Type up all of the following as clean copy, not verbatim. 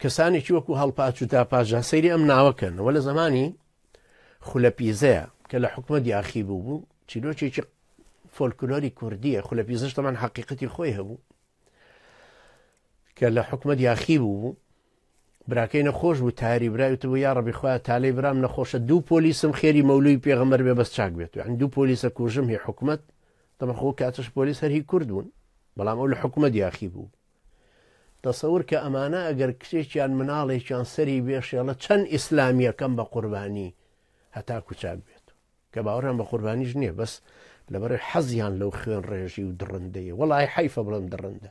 کەسانێکی وەکو هەڵپاچ و داپاچدا سەیری ئەم ناوە کەن وە لە زمانی خولەپیزەیە کە لە حکومەت یاخی بوو بوو چیرۆکێکی فۆلکلۆری کوردیە خولەپیزەش تەمان حەقیقەتی خۆی هەبوو کە لە حکومەت یاخی بوو بوو براکەی نەخۆش بوو تاری برای وتبوو یا ڕەبی خوایە تالەی برام نەخۆشە دوو پۆلیسم خێری مەولوی پێغەمبەر بێ بەس چاک بێت یعنی دوو پۆلیسە کوژم هی حکومەت دەمە خۆ کاتش پۆلیس هەر هی کورد بوون بەڵام ئەو لە حکومەت یاخی بوو تەسەور کە ئەمانە ئەگەر کچێکیان مناڵێکیان سەری بێشێڵە چەند ئیسلامیەکەم بە قوربانی هەتاکو چاک بێت کە باوەڕیان بە قوربانیش نییە بەس لەبەرەی حەزیان لەو خوێن ڕێژی و دڕندەیە وەڵی حەیفە بڵێم دڕندە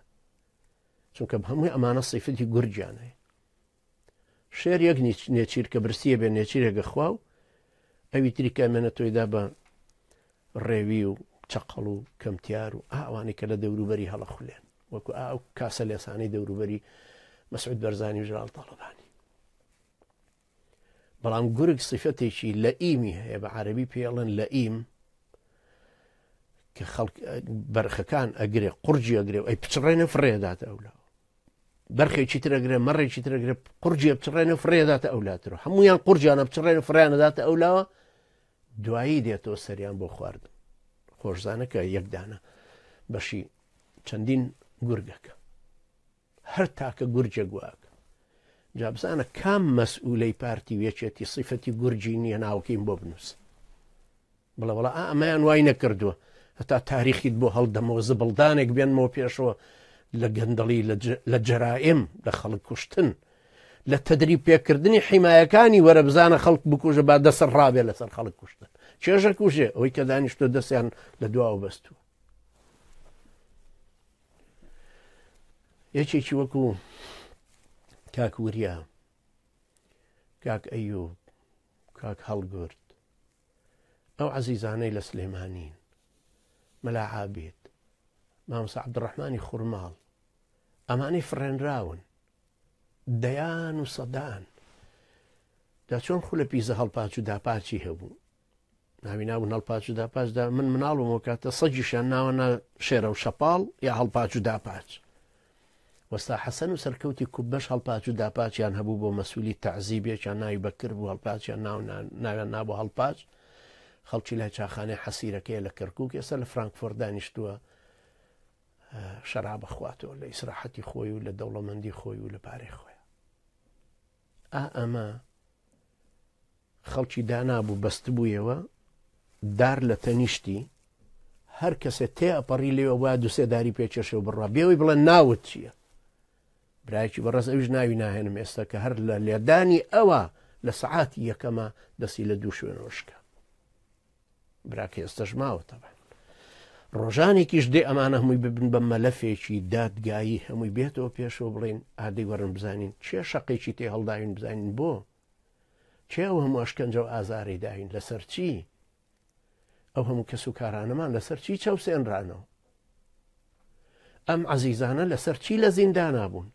چونکە هەمووی ئەمانە سیفەتی گورجیان هەیە شێر یەک نێچیر کە برسیە بێ نێچیرێکە خوا و ئەوی تری کە ئەمێنە تۆیدا بە ڕێوی و چەقەڵ و کەمتیار و ئاوانەی کە لە دەوروبەری هەڵە خولێن وەکو ئاو کاسە لێسانی دەوروبەری مەسعود بەرزانی و ژراڵ تاڵەبانی بەڵام گورگ سیفەتێکی لەئیمی هەیە بە عەربی پێڵن لەئیم کە خەڵک بەرخەکان ئەگرێ قورجی ئەگرێ ئەی پچڕێنە فڕێداتە ئەولاوە بەرخێکی ترەگرێ مەڕێکی ترەگرێ قورجی پچڕێنە فڕێداتە ئەولاترە هەمویان قورجیانە پچڕێن فڕیانەداتە ئەولاوە دوایی دێتەوە سەریان بۆ خواردن خۆشزانەکە یەکدانە بەشی چەندین گورگەکە هەر تاکە گورجێک واک. جا بزانە کام مەسئولەی پارتی و یەکێتی سیفەتی گورجی نییە ناوەکەیم بۆ بنووس. بڵێ وەڵا ئا ئەمەیان وای نەکردووە هەتا تاریخیت بۆ هەڵدەمەوە زبڵدانێک بێنمەوە پێشەوە لە گەندەڵی لە جەرائم لە خەڵک کوشتن لە تەدریب پێکردنی حیمایەکانی وەرە بزانە خەڵک بکوژە با دەسەر ڕابێ لەسەر خەڵک کوشتن چێژە کوژێ ئەوەی کە دانیشتۆ دەستیان لە دواوە بەستووە یەکێکی وەکو کاک وریا کاک ئەیوب کاک هەڵگورد ئەو عەزیزانەی لە سلێمانین مەلا عابید مامۆستا عەبدوڕەحمانی خورماڵ ئەمانەی فڕێنراون دەیان و سەدان دا چۆن خولە پیزە هەڵپاچ و داپاچی هەبوو ناوی نابوون هەڵپاچ و داپاچدا من مناڵ بووم کاتە سەگیشیان ناوە نا شێرە و شەپاڵ یا هەڵپاچ و داپاچ وەستا حەسەن و سەرکەوتی کوبەش هەڵپاچ و داپاچیان هەبوو بۆ مەسوولی تەعزیبێکیان ناوی بەکر بوو هەڵپاچیان ناو ناویان نابوو هەڵپاچ خەڵکی لای چاخانەی حەسیرەکەیە لە کەرکک ئێستا لە فرانکفۆرت دانیشتووە شەرابە خواتەوە لە ئیسراحەتی خۆی و لە دەوڵەمەندی خۆی و لە پارەی خۆی ئا ئەمە خەڵکی دانابوو بەستبوویەوە دار لە تەنیشتی هەر کەسێ تێ ئەپەڕی لێوە وایە دوسێ داری پێکێشێ و بڕوا بێەوەی بڵێ ناوت چییە برایکی بەڕێز ئەویش ناوی ناهێنم ئێستا کە هەر لە لێدانی ئەوە لە سەعاتی یەکەمە دەستی لە دوو شوێنەوە شکا براکە ئێستەش ماوە تەبعەن ڕۆژانێکیش دێ ئەمانە هەمووی ببن بە مەلەفێکی دادگایی هەمووی بێتەوە پێشەوە بڵین ئادەی وەرن بزانین چێ شەقێکی تێ هەڵداوین بزانین بۆ چێ ئەو هەموو ئەشکەنجە و ئازاری داوین لەسەر چی ئەو هەموو کەس و کارانەمان لەسەر چی چەوسێنرانەوە ئەم عەزیزانە لەسەر چی لە زیندانا بوون؟